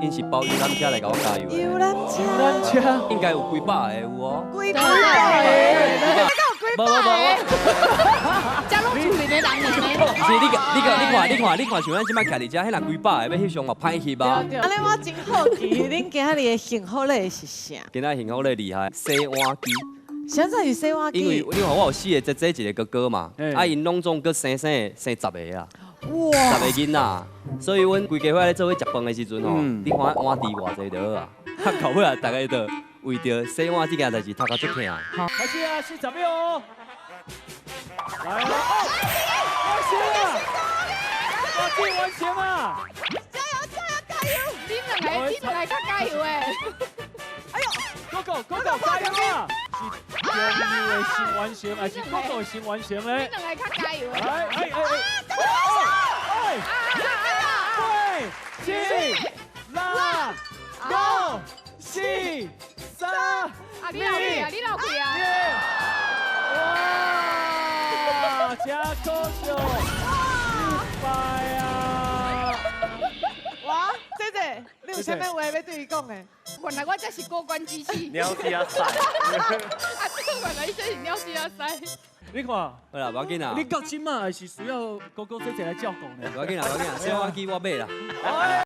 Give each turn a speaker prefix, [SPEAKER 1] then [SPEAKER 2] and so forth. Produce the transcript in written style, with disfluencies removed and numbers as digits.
[SPEAKER 1] 𪜶是包遊覽車來共我加油的。
[SPEAKER 2] 遊覽車，
[SPEAKER 3] 遊覽車，
[SPEAKER 1] 應該有幾百個有哦。
[SPEAKER 2] 幾百個，幾
[SPEAKER 1] 無無無，
[SPEAKER 4] 這攏厝裡的人呢？
[SPEAKER 1] 毋是，你看，你看，像咱這擺徛佇遮，彼若幾百個欲翕相嘛歹翕啊。
[SPEAKER 2] 按呢我真好奇，恁今仔日的幸福禮是啥？
[SPEAKER 1] 今仔幸福禮厲害，洗碗機。
[SPEAKER 2] 啥才是洗碗機？
[SPEAKER 1] 因為你看我有四個姐姐，一個哥哥嘛，啊𪜶攏總閣生生生十個啊，十個囡仔，所以阮規家伙咧做伙食飯的時陣吼，你看碗池偌濟就好啊，到尾啊，逐家就為著洗碗這件代誌頭殼足疼。
[SPEAKER 3] 開始啊，40秒哦。來了，完成啊！哇，這完成啊！
[SPEAKER 2] 加油加油加油！
[SPEAKER 4] 你兩個較加油的。
[SPEAKER 2] 哎呦
[SPEAKER 3] ，Go go go go 加油啊！是中佑的先完成，還是哥哥先完成咧？
[SPEAKER 4] 你兩個較加油的。
[SPEAKER 3] 哎哎哎哎！哎！八、七、六、五、四、三、
[SPEAKER 4] 啊，你漏去啊，你漏去啊！
[SPEAKER 3] 哇！真可惜，失敗啊！
[SPEAKER 2] 哇，姐姐，你有啥物話欲對伊講的？
[SPEAKER 4] 原來我這是過關機器。
[SPEAKER 5] 鳥鼠仔賽。
[SPEAKER 4] 啊，原來這是鳥鼠仔賽。
[SPEAKER 3] 你看，
[SPEAKER 1] 好啦，無要緊啦。
[SPEAKER 3] 你到這馬還是需要哥哥姐姐來照顧呢。
[SPEAKER 1] 無要緊啦，無要緊啦，洗碗機我買啦。